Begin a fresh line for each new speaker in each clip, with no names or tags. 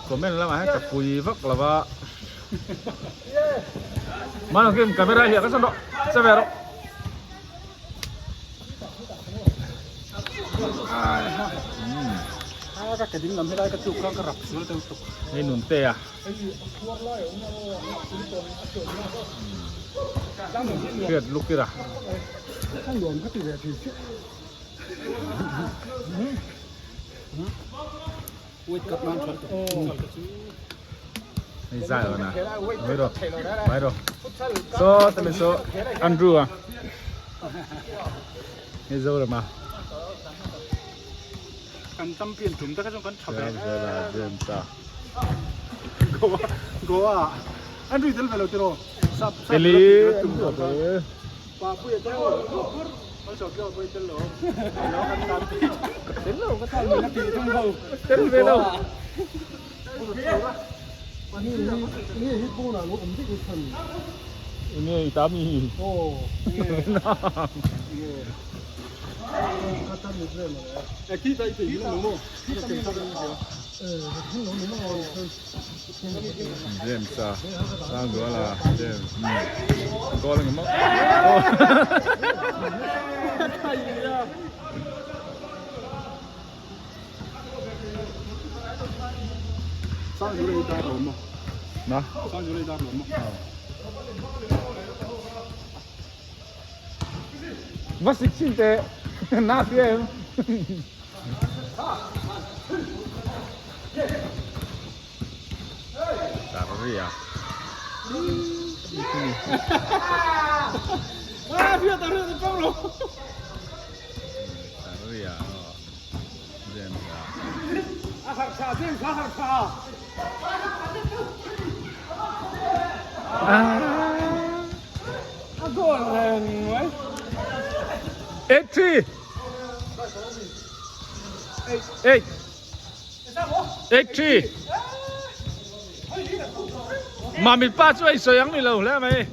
Comment lamah hian ka pui vak lo va. Mano kim camera hi a ka sawn rawh che ve rawh. Hei nun te a. Hriat lukira. Hei zai lo na. Mai ro. Mai ro. So tami so Andrew a. Hei zo rama.
Kan champion tum te kha chuan kan tha ve.
Zela James a.
Goa Goa Andrew tel ve lo tiraw. Sap sap.
Eli.
Pa puia te ho
Tel ve lo. Nge i ta mi. James a Sangzuala James goal ang maw Na Va sik chin teh na si em. Sarria. Sarria. James a. 8-3 8 8-3 Mami pa chu ei sawi ang ni lo hle mai.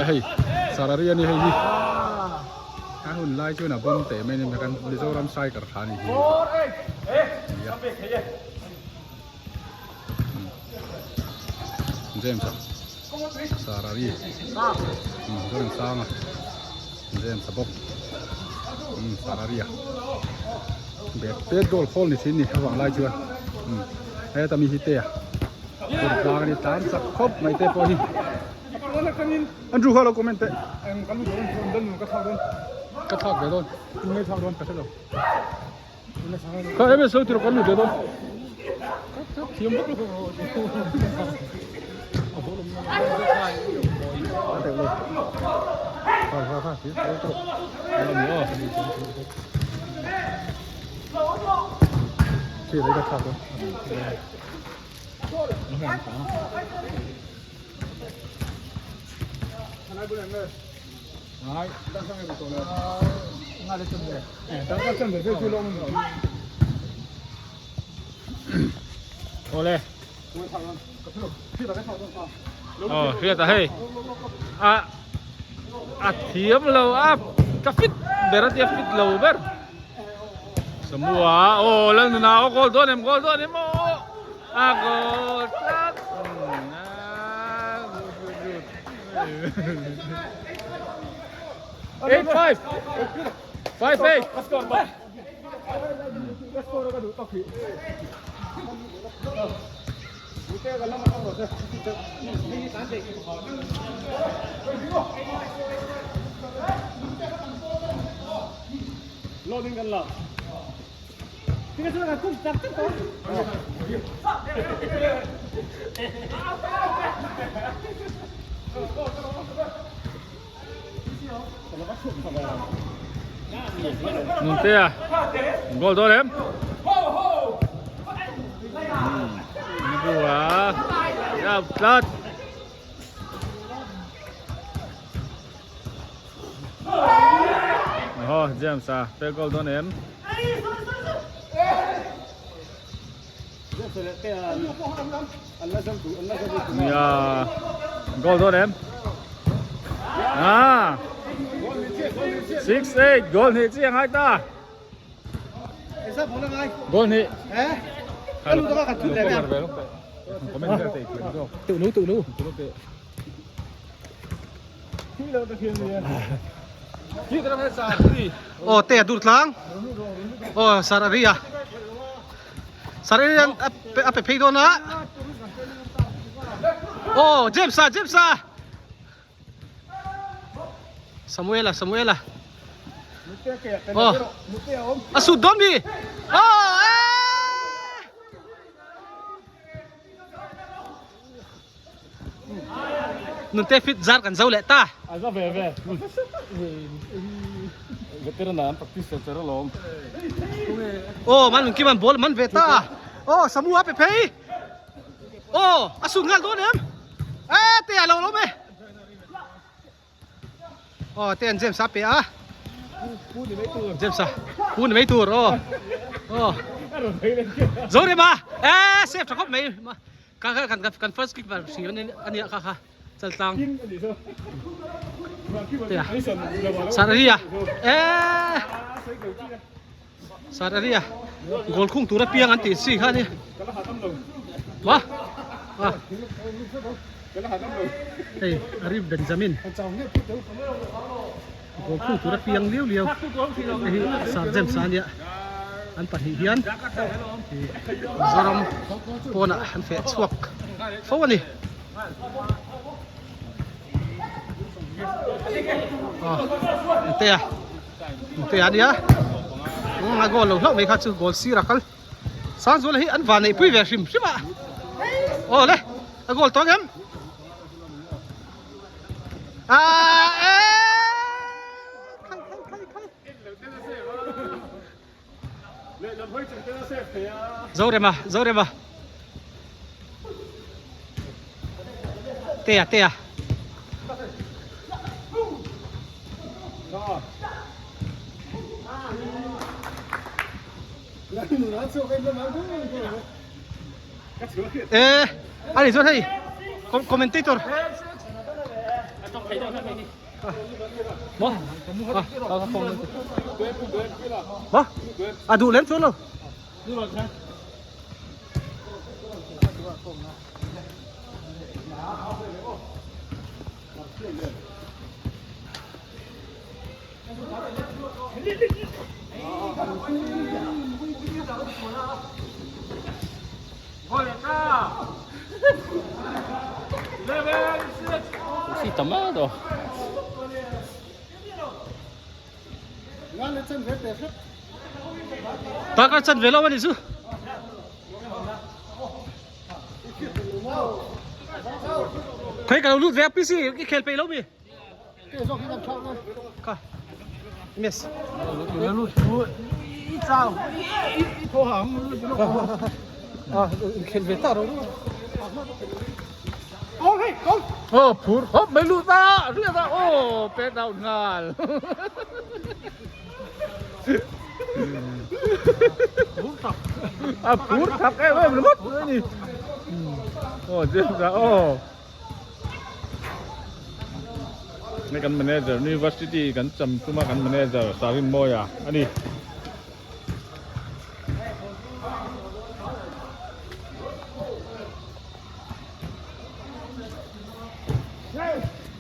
Hei sarari a ni hei hi a hun lai chuan a bawm teh mai a ni kan Mizoram cycle tha a ni hi James a sarari Zoramsanga James a bawk sarari a bag pet goal khawl ni thin ni a vang lai chuan heta mi hi te a kawr tlang a ni tlan chak khawp mai te pawh hi Andrew kha lo comment teh ka thlak ve dawn tunge thlak dawn ka hre lo. Kha em sawi tur kan ni ve dawn. Thiam bawk lo. Kha kha kha ti tur tur. Ani aw. Thi le ka tha ko. Ai,
Awle. Aw hriat a hei. A a thiam lo a ka fit ber a tia fit lo ber. Samua aw Lalnuna aw goal dawn em goal dawn em aw a goal tlat. 8 5 5 8 Nuntea goal dawn em Bua ya tlat. Aw James a pe goal dawn em? Nia goal dawn em? Ah 6-8 goal hnih chi a ngai ta. Goal hnih.
Aw te a dur tlang aw sar a ri a sar a ri hian a pe phei dawn a aw James a James a Samuel a Samuel a aw a sut dawn mi aw Nunte fit zar kan zo leh ta.
A za ve ve. Veteran an practice cher cher alawm.
Aw man nunkim an ball man ve ta. Aw Samu a pe phei. Aw a sut nghal dawn em. E te a lo lawm e. Aw te an James a pe a. James a pu ni mai tur aw. Aw. Zorema e save tha khawp mai. Kha kha kan kan first kick var hri ani a kha kha chaltlang. Te a. Sararia e Sararia goal khung tur apiang an tih si kha ni. Wa. Ah. Hei Arif Benjamin. Goal khung tur apiang liau liau. Hei hi Sir James a nia. An pahnih hian Mizoram pawnah an feh chhuak fo a ni. Aw engte a engte a nia a goal lo hlauh mai kha chu goal sir a kal Sangzuala hi an van neihpui ve hrim hrim a aw le a goal tawng em ah e khai khai khai khai Zorema Zorema Tea Tea Ê ani chuan hei commentator Maw? Maw? A duh lem chuan lo. Ta ka chan ve lo ani chu. Khoi ka lo lut ve a PC i khel pe lo mi. Kha. Miss. À, khel ve ta rồi.
Aw phur khawp mai lut a riat a aw pet out nghal a phur thak em em ringawt mai a ni aw James a aw Hei kan manager university kan cham tum a kan manager Sarinmawia a ni.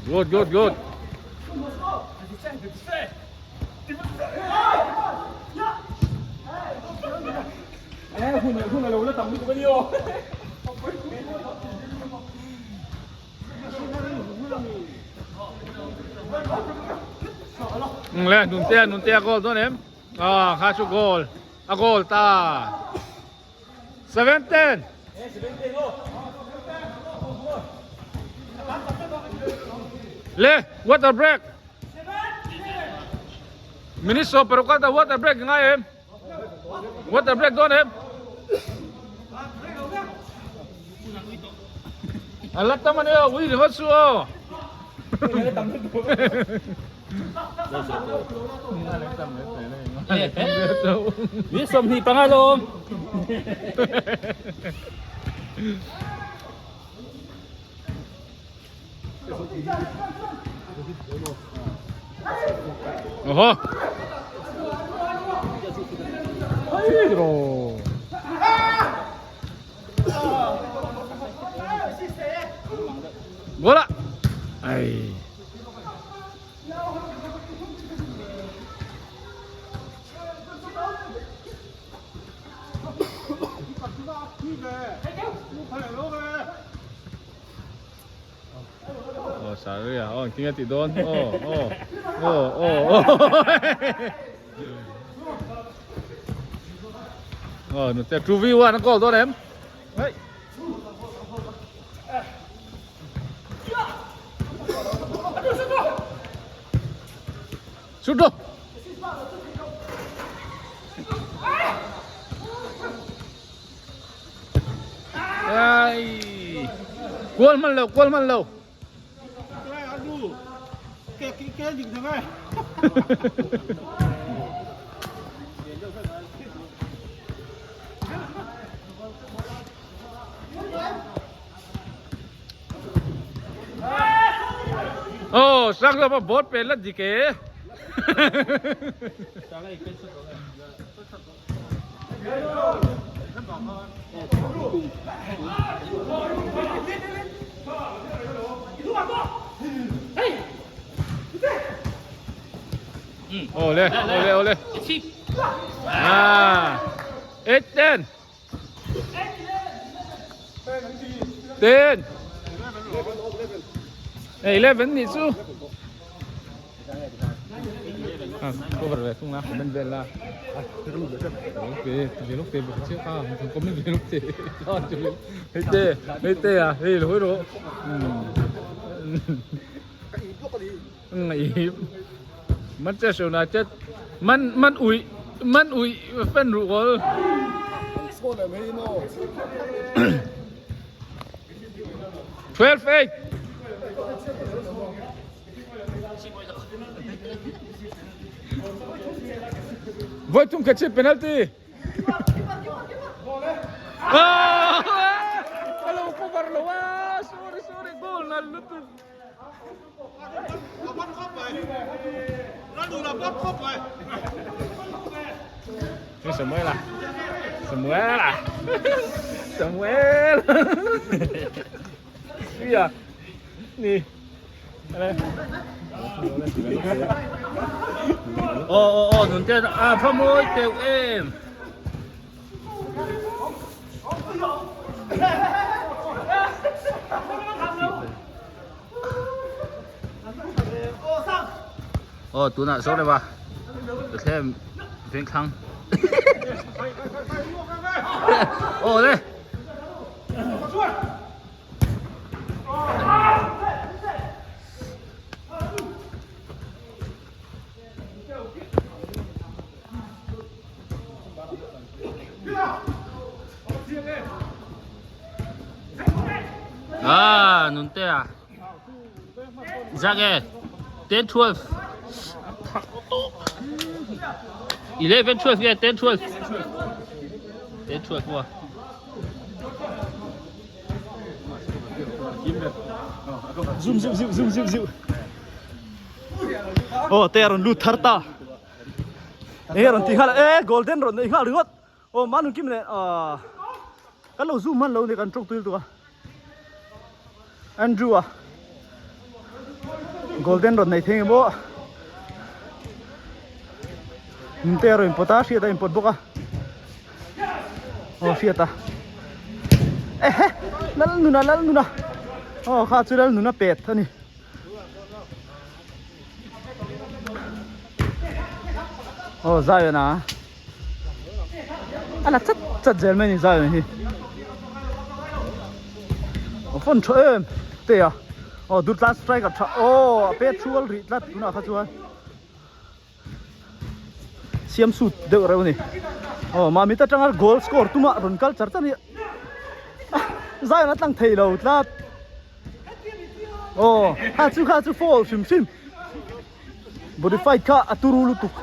Good, good, good. Le nuntea nuntea goal dawn em ah kha chu goal a goal ta 7-10 Le water break minute 16 ta water break ngai em Water break dawn em? A la tam a nia, ui ringawt chu aw. Mi 25 lawm. Oho. Hydro. Bola. Ai. Aw sorry a aw engtin nge tih dawn aw aw aw aw aw nute two v one a goal dawn em hei Shoot go. Ai. Kual man lo, kual man lo. Oh, sang lo ma bot pe la dik e. Ole, ole, ole. À. 8 10. 10. 11 nih chu. À, cover về không lá, comment về là. Ok, về lúc về trước à, không comment về lúc về. Hei te, hei te à, hei lối rồi. Ngaih Manchester United man man ui man ui fan ruhkawl. 12 8 Voi thum khat chip penalty. Ah! Alo cover lo ah. Sorry sorry goal na lutuk. Samuela Samuela Samuela Sia Ni Ô ô ô nun te a pha mawi teuh em. Aw tunah zawk reuh a Bethlehem vengthlang aw le Ah nunte a Zak e 10 12 11 12 nge 10 12 10 12 maw
Zoom zoom zoom zoom zoom zoom Aw te a rawn lut thar ta Enge rawn ti nghal e golden rawn nei nghal ringawt aw mah nunkim leh ahh kan lo zoom hman lo ni kan tawng tui lutuk a Andrew a golden rawn nei thei nge maw nunte a rawn inpawt a hriat a inpawt bawk a aw hriat a ehe Lalnuna Lalnuna aw kha chu Lalnuna pet a ni. Aw Zion a a la chat chat zel mai a ni Zion hi a phone tha em te a aw Durtlang striker tha aw a pet hrual rih tlat tunah kha chuan siam sut deuh reuh a ni aw mahni ta tanga goal score tuma rawn kal char char hi Zion a tlang thei lo tlat. Aw, kha chu kha chu foul hrim hrim. Body fight kha a turu lutuk.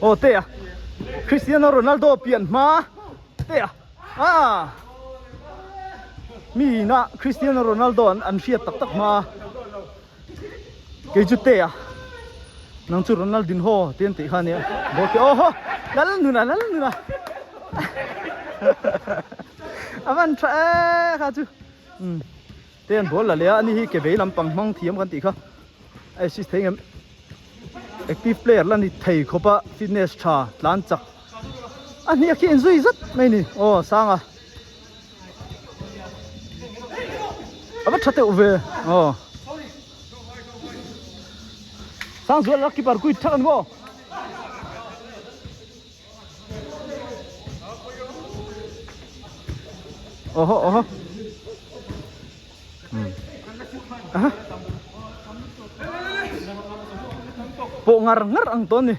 Aw te a Cristiano Ronaldo pian hma te a ah mi ina Cristiano Ronaldo an an hriat tak tak hma kei chu te a nang chu Ronaldinho te an tih kha ania ball te aw haw lal nuna lal nuna a van tha e kha chu umm. Te an bawl la leh a, ani hi ke vei lampang hmang thiam kan tih kha a assist thei ngem. Active player la ni thei khawp a, fitness tha tlan chak a hniak hi inzui zat mai ni. Aw sang a, a va tha teuh ve aw. Sang zual la keeper quit thak an maw. Oho oho. Hmm. Aha. Pawh ngar ngar ang tawn ni.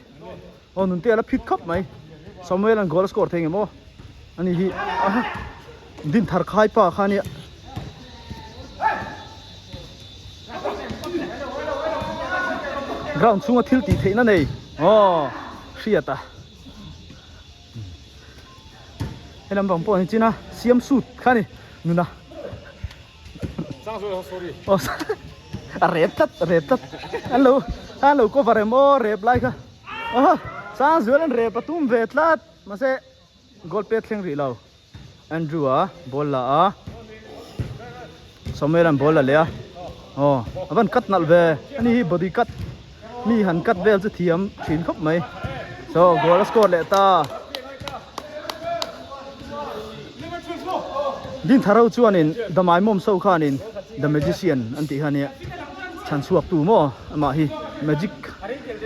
Aw nun te ala phit khawp mai. Samuel an goal a score thei nge maw? Ani hi aha. Din thar khai pa kha nia. Ground chhunga thil tih theihna nei. Aw hriat a. He lam bang pawh ni chin a siam suit kha ni nuna. Aw a rep tlat a rep tlat. An lo an lo cover em aw rep lai kha. Aw Sangzual an rep a tum ve tlat mahse goal pet thleng rih lo. Andrew a ball la a Samuel an ball la leh a aw a van cut nalh ve ani hi body cut mi han cut vel chu thiam thin khawp mai so goal a score leh ta Din Tharo chuanin The Maimawm so khanin The Magician an tih kha ania chhan chhuak tu maw amah hi magic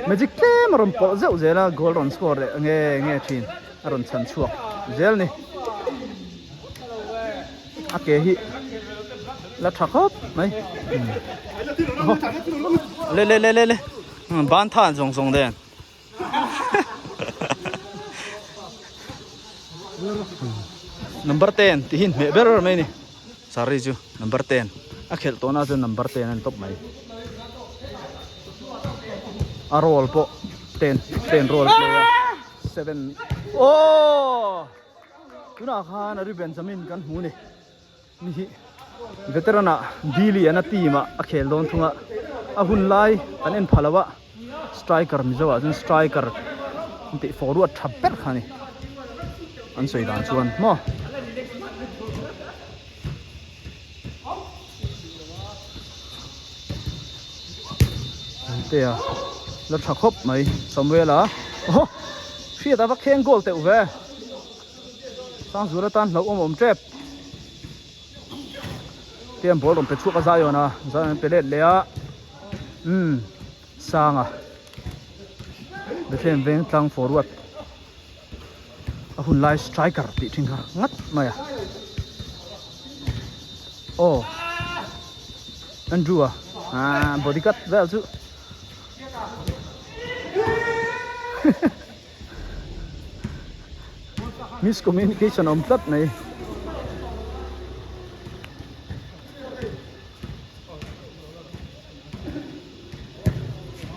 magic tlem a rawn pawlh zeuh zel a goal rawn score leh nge nge thin. A rawn chhan chhuak zel ni. A ke hi la tha khawp mai. Le le le le le. Ban than zawng zawng den. Number 10 ti hin hmeh ber mai ni. Sarri chu number 10. A khelh tawh na chuan number 10 an top mai. A roll pawh 10 10 roll play a. 7 aw tunah khan Ari Benjamin kan hmu ni ni hi veteran ah Dili an a team ah a khel dawn thung a a hun lai kan en pha lo a striker mizo ah chuan striker an tih forward tha ber kha ni an sawi dan chuan maw. Tea la tha khawp mai Samuel a aw hriat a va kheng goal teuh ve Sangzur atan hlauh awm awm tep Tea ball rawn pe chhuak a Zion a Zion an pe let leh a umm Sanga Bethlehem veng tlang forward a hun lai striker tih thin kha ngat mai a aw Andrew a ah body cut vel chu miscommunication awm tlat mai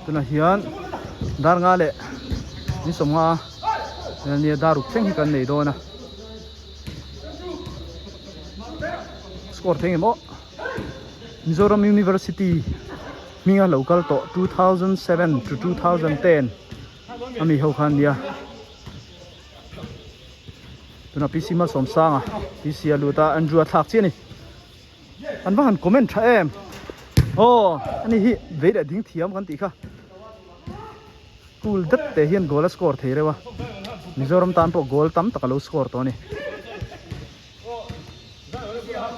tunah hian dar nga leh ni sawmnga nia dar ruk thleng hi kan nei dawn a score thei ngemaw Mizoram University hminga lo kal tawh 2007 to 2010 ami ho khan nia tunah PC Malsawmsanga PC a lut a Andrew a thlak chiah a ni. An va han comment tha em aw ani hi vei leh ding thiam kan tih kha cool dat te hian goal a score thei reuh a Mizoram tan pawh goal tam tak a lo score tawh a ni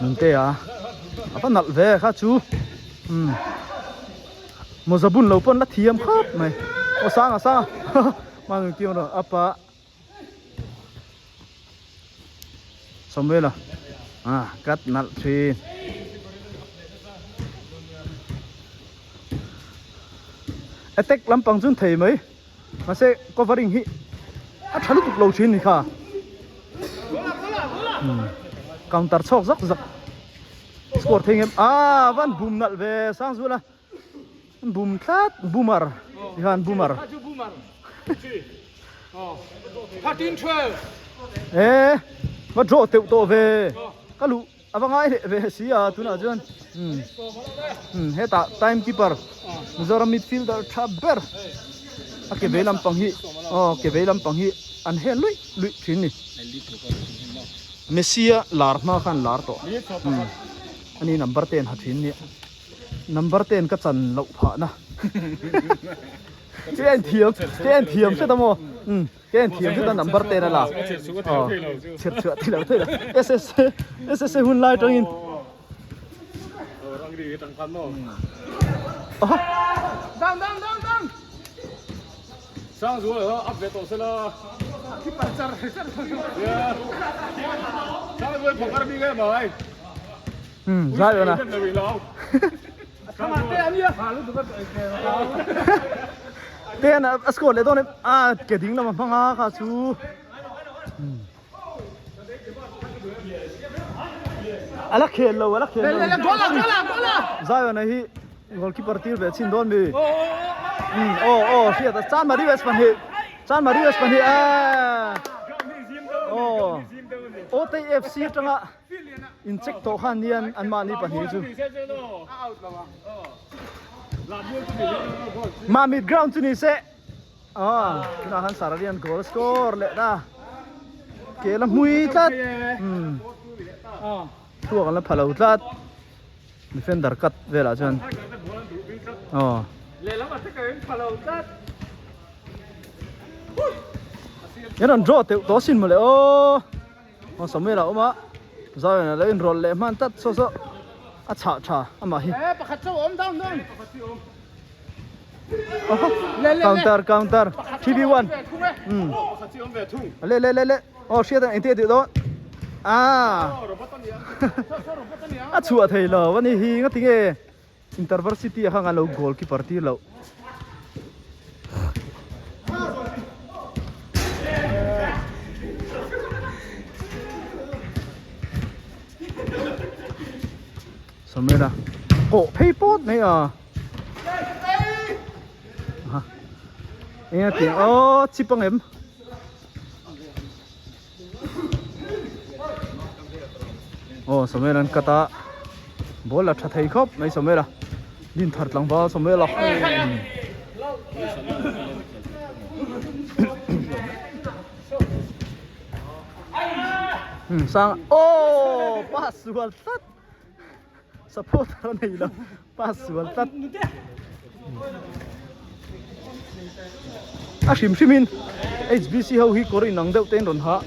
Nunte a a va nalh ve kha chu umm mawza bun lo pawn la thiam khawp mai aw sanga sanga mahni kiang rawh apa. Samuela ah cut nalh thin attack lampang chu an thei mai mahse covering hi a tha lutuk lo thin ni kha counter chhawk zak zak.
Score thei ngem ah van bum nalh ve Sangzuala an bum tlat boomer tikhan boomer. E va draw teuh tawh ve ka luh a va ngai leh ve si a tunah chuan umm umm hetah time keeper Mizoram midfielder tha ber a ke vei lampang hi aw ke vei lampang hi an hen luih luih thin ni. Messi a lar hma khan lar tawh umm ani number ten ha thin nia number ten ka chan loh phah na ke en thiam ke en thiam hret a maw umm ke en thiam hret a number ten a la aw chher chhuah thei lo thei lo ss ss hun lai tangin
Down down down down.
Sangzuala kha up ve tawh sela.
Keeper char char.
Yeah. Sangzuala phakar bik em ai.
Hmm, zai ona. Ten a score leh dawn em? A ke ding lama hmanga kha chu. A la khel lo, a la khel lo. Zion a hi goalkeeper tir ve chin dawn mi. Aw aw hriat a Chan Marius pahnih. Chan Marius pahnih a. Aw. Otei FC atanga in check tawh khan nian anmahni pahnih chu. Mamit ground chu ni se. Ah, tunah khan Sararian goal score leh ta. Ke la hmui tlat. Hmm. Thuak an la pha lo tlat. Defender cut velah chuan. Oh.
Lehlam a attacker in pha lo tlat.
Yan an draw teuh tawh sin mawle aw. Aw Samuel a awm a. Zion a lo inrawlh leh hman tlat saw saw a chhah tha amah hi.
Eh pakhat chu awm down down.
Counter counter 3v1. Um. Le le le le. Aw hriat ang engti a tih dawn. Ah. A chhuah thei lo ani hi ngati nge Intervarsity ah khan an lo goalkeeper tir loh. Samuela kawh phei pawt mai a. Ha. Eng a ti aw chip ang em. Aw Samuel an cut a ball a tha thei khawp mai Samuel a din thar tlangval Samuel a sang aw pass sual tlat supporter a nei lo pass sual tlat a hrim hrim in HBC ho hi kawr inang deuh te in rawn ha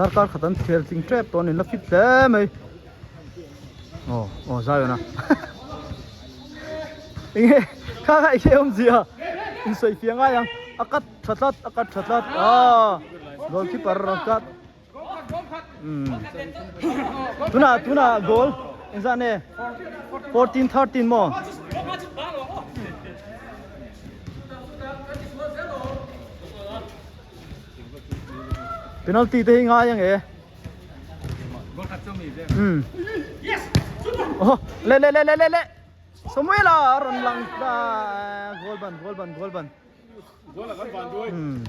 Darkar khat an khel tling tep tawh a ni la fit hle mai aw aw Zion a enge kha kha enge awmzia insawi fiah ngai ang a cut tha tlat a cut tha tlat ah goalkeeper a cut umm tunah tunah goal engzah nge 14 13 maw. Penalty te hi ngai ang e. Hmm. Oh, le le le le le le. Samuela rawn lang ta goal ban goal ban goal ban. Hmm.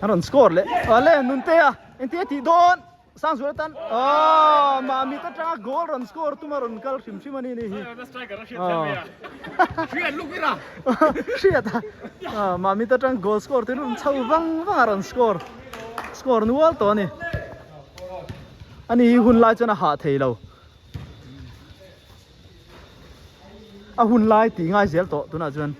A rawn score le. Ale Nuntea engtia tih dawn. Sangzuala tan aww Mami ta tanga goal rawn score tuma rawn kal hrim hrim a ni ni hi.
Hriat luk ira.
Hriat a. Mami ta tang goal score te rawn chho vang vang a rawn score. Score nual tawh a ni. Ani hi hun lai chuan a hah thei lo. A hun lai tih ngai zel tawh tunah chuan.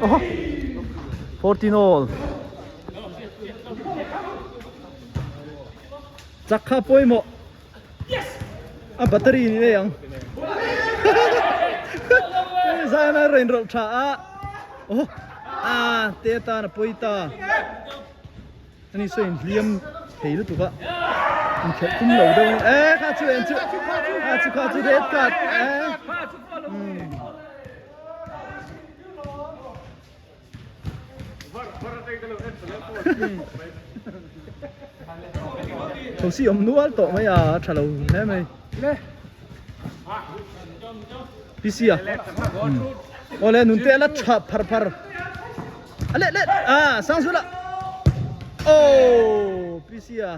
Oho 14 all chak kha pawimawh a battery ni nei ang Zion a rain rawlh tha a. Aw ah te atan a pawi ta. Ani saw inhliam thei lutuk a inkhelh tum lo deuh a ni e kha chu en chu kha chu kha chu red card e Thosi awm nual tawh mai a a tha lo hle mai PC a awle nunte a la tha phar phar. A let let ah sang zula oh PC a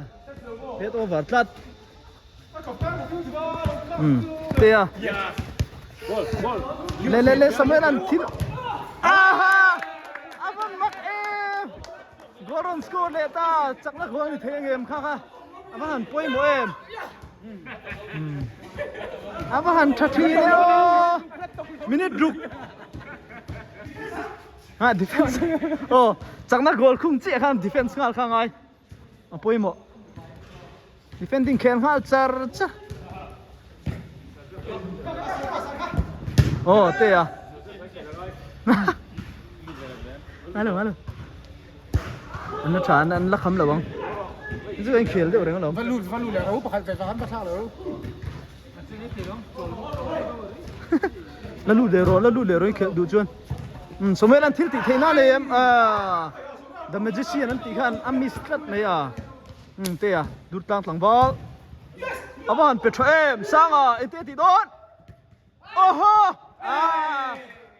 head over tlat um te a le le le Samuel an thil aha avan mak em goal rawn score leh ta chakna goal ni thei ang em kha kha ava han pawimawh em ava han tha thin e aw minute ruk Ha defense oh chakna goal khung chiah khan defense nghal kha ngai a pawimawh defending khel nghal char char oh te a alo alo an la tha an la kham lo ang chu an khel deuh reng alawm
va lut va lut leh ro pakhat ve va kan va thlak lo
La lut leh rawh, la lut leh rawh i khelh duh chuan. Umm Samuel an thil tih theih na nei em? Aaa The Magician an tih khan a miss tlat mai a. Umm te a, dur tlang tlangval. A va han pe tha em? Sanga engte a tih dawn? Awhaw! Aaa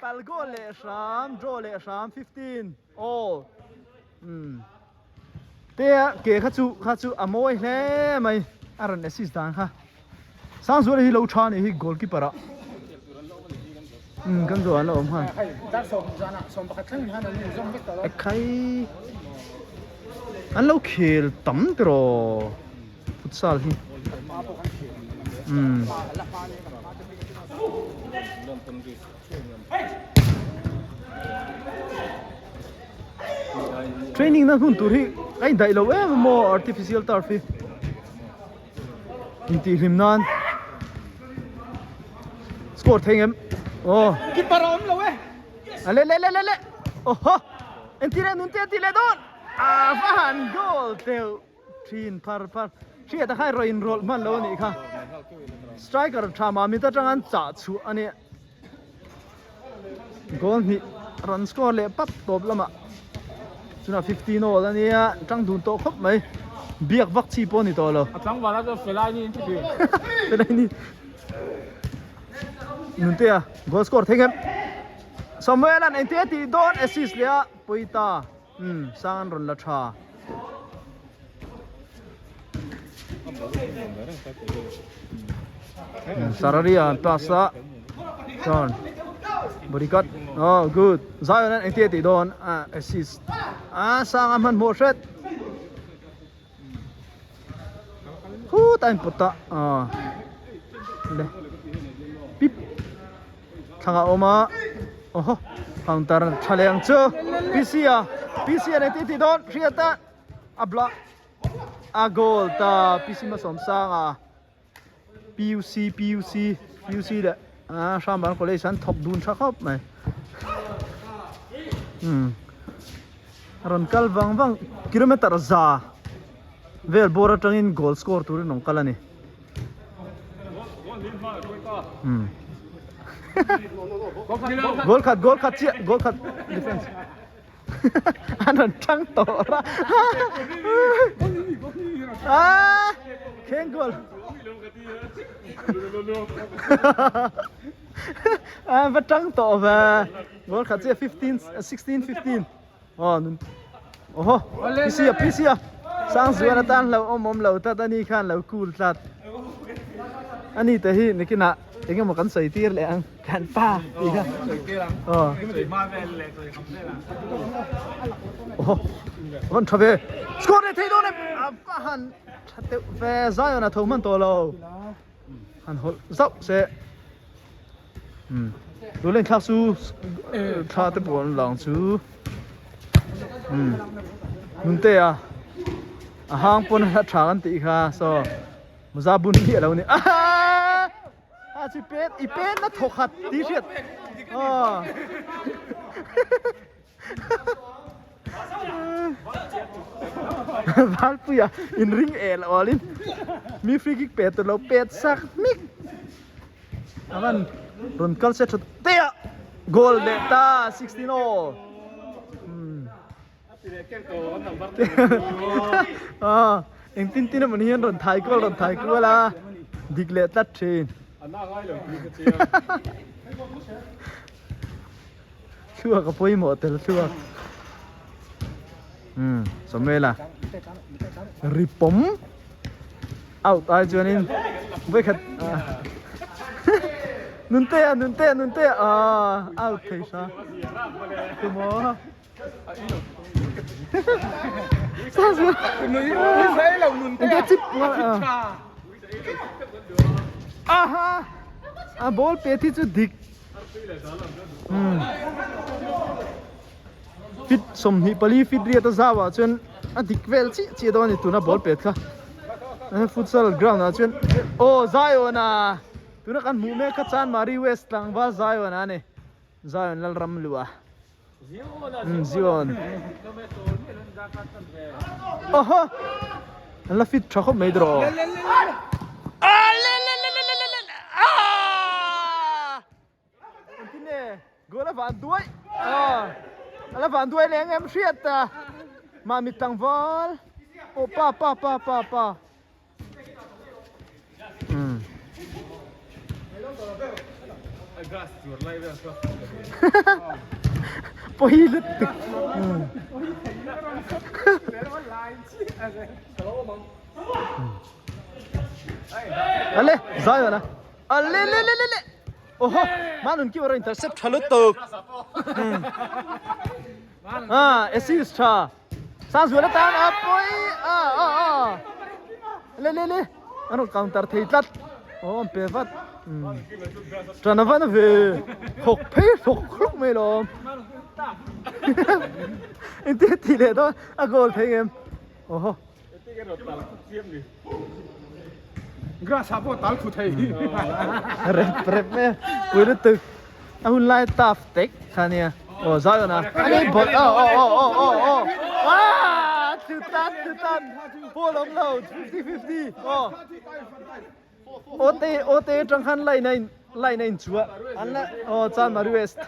pal goal leh hram, draw leh hram 15 all. Umm te a ke kha chu kha chu a mawi hle mai a rawn assist dan kha. Sangzuala hi lo tha anih hi goalkeeper ah umm kan zawh an la awm nghal ekhai an lo khel tam tiraw futsal hi umm. Training na hun tur hi a indaih lo em a maw artificial turf hi. Intihhlim nan score thei ngem aw
keeper a awm lo e
a le le le le le oho entir e nunte a ti leh dawn a va han goal teuh thin phar phar hriat a kha raw in rawlh hman lo anih kha striker tha mah mit atang an chah chhuah a nia goal hnih rawn score leh pap tawp lamah chunah 15 all a nia tang dun tawh khawp mai biak vak chi pawh a ni tawh lo
a tlangval a chuan felai ni in ti thin
felai ni nuntea goal score thei ngem Samuel an engte a tih dawn assist leh a pawita umm sang an rawn la tha Sararia an pass a turn bodyguard oh good Zion an engte tih dawn a assist a sang a hmanhmawh hret khut a input a ah le pip Thlang a awm a awhaw counter tha leh ang chu PC a PC a nei tih dawn hriat a a bla a goal ta PC hmasawm sang a PUC PUC PUC leh ah Hramban college an thawk dun tha khawp mai umm a rawn kal vang vang kilometer za vel bawr atangin goal score turin rawn kal a ni. Goal khat goal khat chiah goal khat defense an rawn tang tawh ra ah kheng goal ah va tang tawh ve goal khat chiah 15 16 15 aw nun oho PC a PC a sang zuan atan lo awm awm lo tlat ani khan lo cool tlat ani te hi nikinah eng emaw kan sawi tir leh ang kan pa tih kha aw oho rawn tha ve score leh thei dawn em a va han tha deuh ve Zion a tho hman tawh lo han hawlh zauh se Tun leh thlak chu thla te pawh an lang chu nunte a a hang pawn a tha kan tih kha saw mawza bun hi a lo ni a chi pet i pen na thawk khat tih hriat aw. Valpuia in ring el awlin mi free kick pe tur lo pet sak hmik avan rawn kal se tha te a goal leh ta 16 all engtin tin emaw ni hian rawn thai kual rawn thai kual a dik leh tlat thin. Thluak a pawimawh tel thluak. Um Samuela ripawm out ai chuanin vawikhat Nuntea Nuntea Nuntea ah out thei hra tumaw Aha a ball pe thi chu dik Fit 24 fit riat a zau ah chuan a dik vel chiah chiah dawn a ni tuna ball pet kha futsal ground ah chuan aw Zion a tuna kan hmuh mek kha Chanmari West tlangval Zion a ni Zion Lalramlua Zion Oho an la fit tha khawp mai dawr Engtin nge goal a van duai a la van duai leh ang em hriat ta mahni tlangval aw pa pa pa pa pa Pawi lutuk Ale Zion a Ale le le le le Oho Manun ki war intercept tha lutuk Ah assist tha Sangzuala tan a pawi a a a le le le an rawn counter thei tlat aw an pe vat tan a van a ve thawk phei hlawk hlawk mai lawm engtin a tih leh dawn a goal thei em awhaw
Grass ah pawh tal khu thei
rep rep e pui lutuk a hun lai taf tek kha nia aw Zion a ani bawlh aw aw aw aw aw aw ah thu tan thu tan ball awm lo 50 50 aw aw te aw te atang khan line a in line a in chhuah an la aw Chanmari West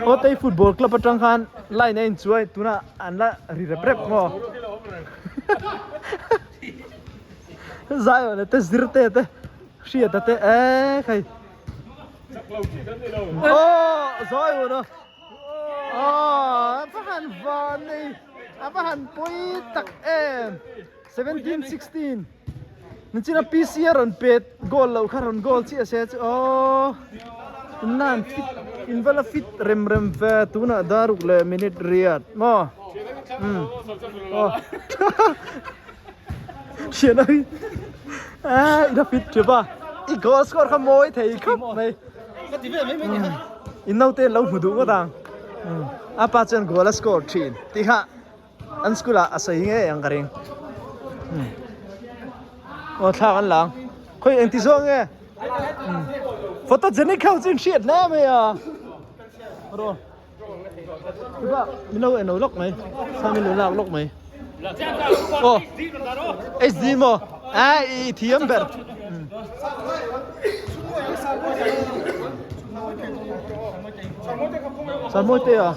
Aw te football club atang khan line a in chhuah tunah an la ri rep rep maw Zion te zir te te hriat a te e khai aw Zion a aw a va han van nei a va han pawi tak em 17 16 nichina PC a rawn pet goal loh kha rawn goal chiah se chu aw in la han fit in va la fit rem rem ve tunah daruk leh minute riat maw umm aw Thian a a ina fit tep a i goal score kha mawi thei khawp mai in naute an lo hmu duh ngawt ang a pa chuan goal a score thin tih kha an school ah a sawi ngei ang ka ring aw thlak an la ang khawi engti zawk nge photogenic ho chu in hriat hle mai a rawh. Chupa min lo en lo lawk mai sa min lo lak lawk mai aw HD maw a i thiam ber Samuai te a.